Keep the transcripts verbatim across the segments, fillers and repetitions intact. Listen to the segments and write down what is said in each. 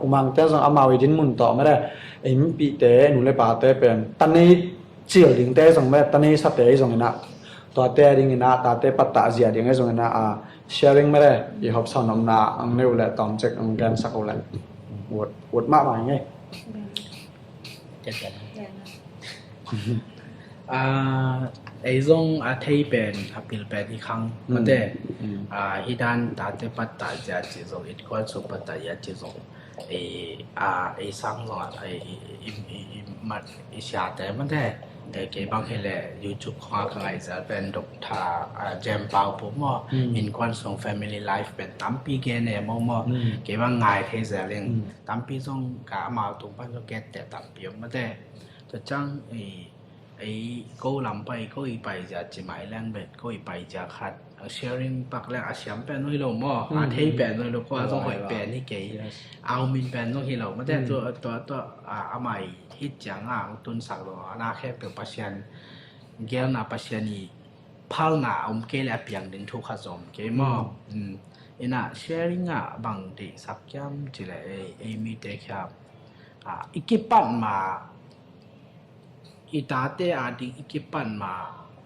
Umangte zong amau i dinmun tawh mede, ei mipihte, nu le pate pen tanei cil dingte zong mede, tanei sate zong inah, tuate dinginah, tate pattah zia ding ei zong inah, a sharing mede i hopsawn omna ang neu le tawmcek ang gensak uh le ut, ut mahmah ing ei. Ei zong a thei pen a pil pen hi khang mate. Hi dan tate pattah zia ci zong, innkuan sung pattah zia ci zong, ei sang zong a ei mat i siate mate. Kei bang hi le YouTube khong a ka ngai zel pen Doctor Jem Pau Pu maw, innkuan sung, family life pen tampi gen e maw maw. Kei bang ngai thei zel in tampi zong ka amau tung pan zong gen te tampi om mate. Tua ciang ei, ei ko lam pai, ko i pai zia ci mai leng bet, ko i pai zia khat ang sharing pak leng a siam pen nuih lo maw, a thei pen nuih lo, ko a zong hoih pen hi kei, a umin pen zong hi lo mate. Tua tua tua a mai hit ciang ang tunsak lo, a na khempeuh Pasian gelna, Pasian i phalna a om kei le a piang ding thu khat zong kei maw. Inah sharing ah bang deihsak kiam ci le ei, ei mite khiam i kipat ma, i tate a ding i kipan ma,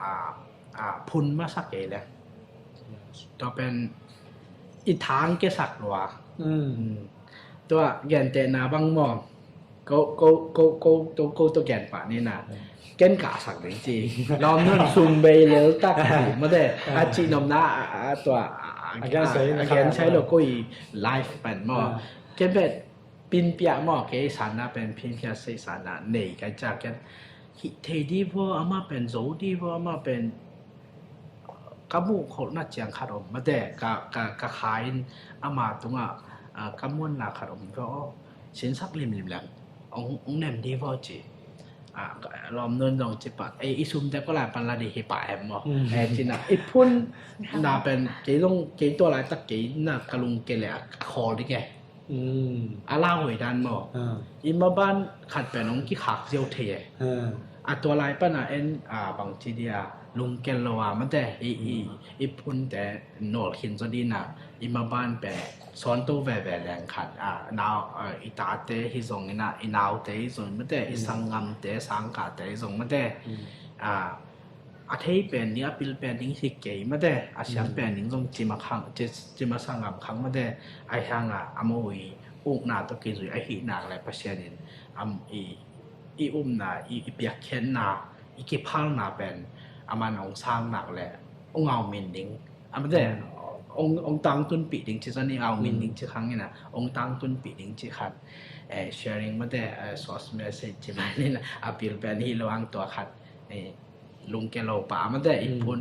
a, a, phun masak kei le. Tua pen i thang kesak lua. Tua gentehna bang maw. Ko, ko, ko, ko, to, ko to gen pah ni na. Ken kahsak ding ci. Lawm nun sum bei lel tak. Mate, a ci nomna, a, a, tua, a, a, a gen sai lo ko i life pan maw. Ken bet pinpiah maw, kei sanna pen pinpiah sei sanna nei kai ca kian hih thei di vaw, ama pen zo di vaw, ama pen ka muh kholhna ciang khat om mate, ka, ka, ka kha in ama tungah ka muanna khat om vaw, sinsak limlim leng ong nem di vaw ci. Lawm nun zong ci pah, ei i sumte ko lai pan la di hi pah em maw. Ei cina i phun na pen kei zong kei tua lai tak kei na ka lung kei le a khawl di kei. A lauhuai dan maw. I maban khat pen hong kikhak ziau thei e. A tua lai pana en a bangci dia lungkel lo a mate i, i, i phunte nawl khin zaw dina i maban pen sawnto veve leng khat a nau, i tate hi zong ina, i naute hi zong mate, i sanggamte, sangkahte hi zong mate. A a thei pen ding, a pil pen ding hi kei mate, a siam pen ding zong cima khang, ci, cima sanggam khang mate. A hianga a mo i ukna tawh kizui ahih nak le Pasian in am i, i umna, i, i piakkhiatna, i kiphalna pen a man ong sang nak le ong au min ding a mate, ong, ong tangtunpih ding ci zani au min ding ci khang ina, ong tangtunpih ding ci khat. Sharing mate, source message ci man ina, a pil pen hi lo ang tua khat. Lungke lo pa mate i phun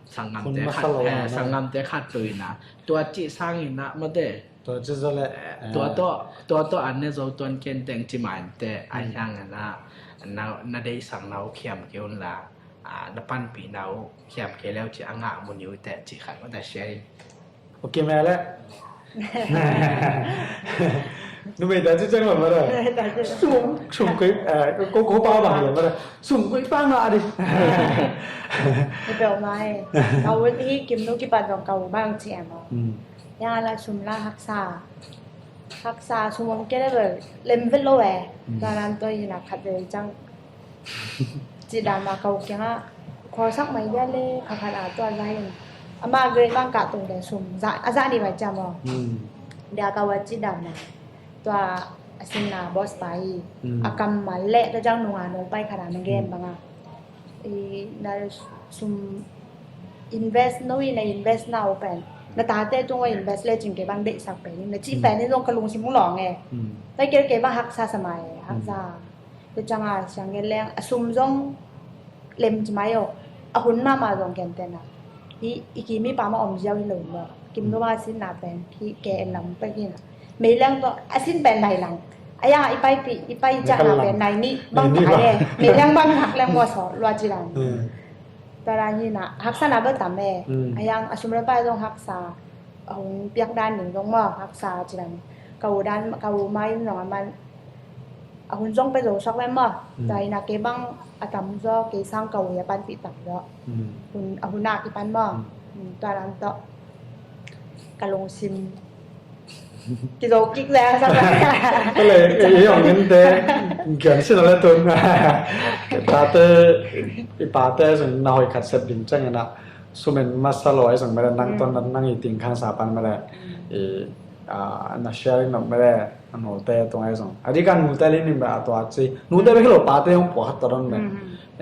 sanggamte khat, sanggamte khat tuina tua ci sangina mate. Tua ci zo le tua to, tua to an ne zo tuan ken teng ci man te a hiang ana na, na dei sang nau khiam ke un la, na panpi nau khiam ke leu ci a ngah mu niu te ci khat mate sharing. Ok mẹ leh. Numei ta ci ceng lo mah da. Sum, sum koi, ko, ko pa bang lo mah da. Sum koi pa ngah di. Ni peuh mai. Kau hi kim nu kipan dong kau bang ci em lo. Yang ala sum la haksa. Haksa sum om kei le bel lem vet lo e. Tua nan tua ina khat vel cang. Ci dam a kau kiangah khualsak mai dia le kha khat a tua za in ama grade bang kah tung de sum a zah ni vai ciam aw. Dia kau a ci dam a tua a sinna boss pa hi. A kammal le tua ciang nunga nong pai khat a na gen bang a, i na sum invest no i na invest na o pen na tate tung a invest le cing ke bang deihsak pen na ci pen in zong ka lungsim ung lawng e. Pai kel ke bang haksa sa mai haksa. Tua cianga siang gen leng a sum zong lem ci mai aw. A hun mahmah zong gentehna hi i kim i pam a om ziau hi lo maw. Kim numa sinna pen hi ke en lam pek hi na. Mei leng tawh a sin pen nai lang a yang i paipih i pai ciakna pen nai nih bang thai e. Mei leng bang hak leng maw saw lua ci lang. Tua dan hi na haksana bel tam e. A yang a sum le pai zong haksa. A hong piak dan ning zong maw haksa ci lang. Ka u dan ka u mai zong a man a hun zong pe zo suak ve maw. Tua ina kei bang a tam zaw kei sang ka u hi a panpih tam zaw. Hun a hun a kipan maw. Tua dan tawh ka lungsim Kizo kik le sa. Kale, i ong in te, kian sin le tun. Tate, i pate zong na hoi khat sep ding chang ina. Sumen masa lo ai zong mele nang ton nang i ting khan sa pan mele. I, a, na sharing no mele, a note tung ai zong. A di kan note li nim ba a tua chi. Note ba hilo pate ong pua khat ta don mele.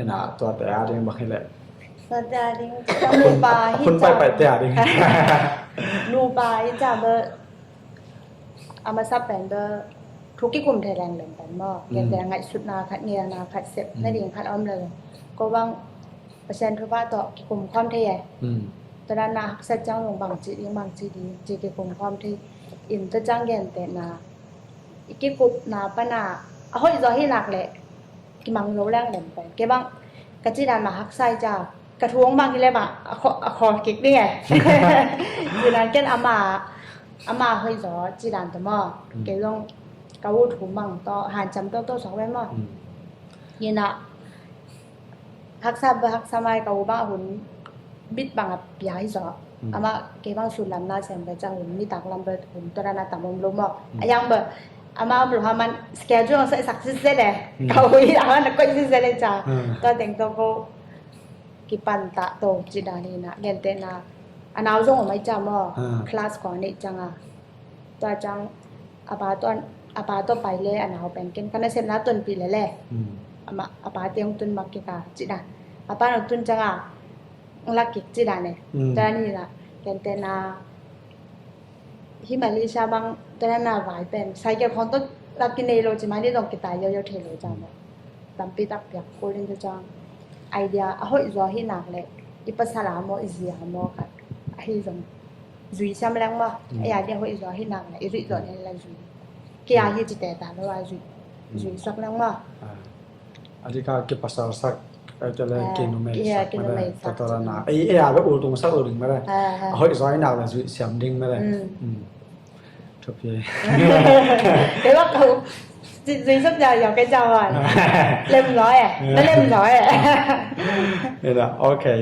Ina tua te a ding ba hile. Tua te a ding, nupa hi. Hun pai pai te a ding. Nupa hi cha ba. A masa pen bel thu kikum thei leng leng pen maw. Gen te ngaihsutna khat, ngelna khat, sepna ding khat a om leng. Ko bang Pasian thupha tawh kikum khawm thei e. Tua dan na haksa ciang lung bang ci ding, bang ci ding ci kikum khawm thei. In tua ciang gen te na i kikupna pana a hoih zaw hi nak leh kimang zo leng lem pen. Kei bang ka ci dan mah haksa i ca ka thu hong mang hi leh bang a khaw, a khaw kik ding e. Ci dan ken ama, ama hoih zaw ci dan tawh maw. Kei zong ka u thu mang tawh hanciam tawh tawh suak ve maw. Hi na haksa bang haksa mai ka u bang a hun bit bang a pia hi zaw. Amah kei bang sun lam na sem bang ciang hun nitak lam bang hun tua dan a tam om lo maw. A yang bang amah om lo ha man schedule a saisak sitset e. Ka u hi a man a koih sitset e ca. Tua teng tawh ko kipan ta to ci dan hi na gen te na a nau zong om ai ca maw. Class ko a neih ciang a tua ciang a pa tawh, a pa tawh pai le a nau pen ken ka nasepna tonpih le le. Amah a pa te hong tun mak kik a ci dan a pa hong tun ciang a lak kik ci dan e. Tua dan hi na gen te na hi Malaysia bang tua dan na vai pen cycle khong tawh lak kinei lo ci mai ni dong kitai yo yo thei lo ciang maw. Tampi tak piak kul in tua ciang idea a hoih zaw hi nak leh i pasal a maw i zi a maw khat ahi zong zui siam leng maw. Ei a dia hoih zaw hi nak leh i zuih zaw leng la zui. Kei a hi ci te ta lo a zui, zui sak leng maw. A di ka kipasal sak ai te le kinumei sak mele. Tata na ei, ei a be ultung sak lo ding mele. A hoih zaw hi nak leh zui siam ding mele. Thupi. Kei bang ko zui sak ja yau kei ja wan. Lem zaw e. Na lem zaw e. Ina, okay.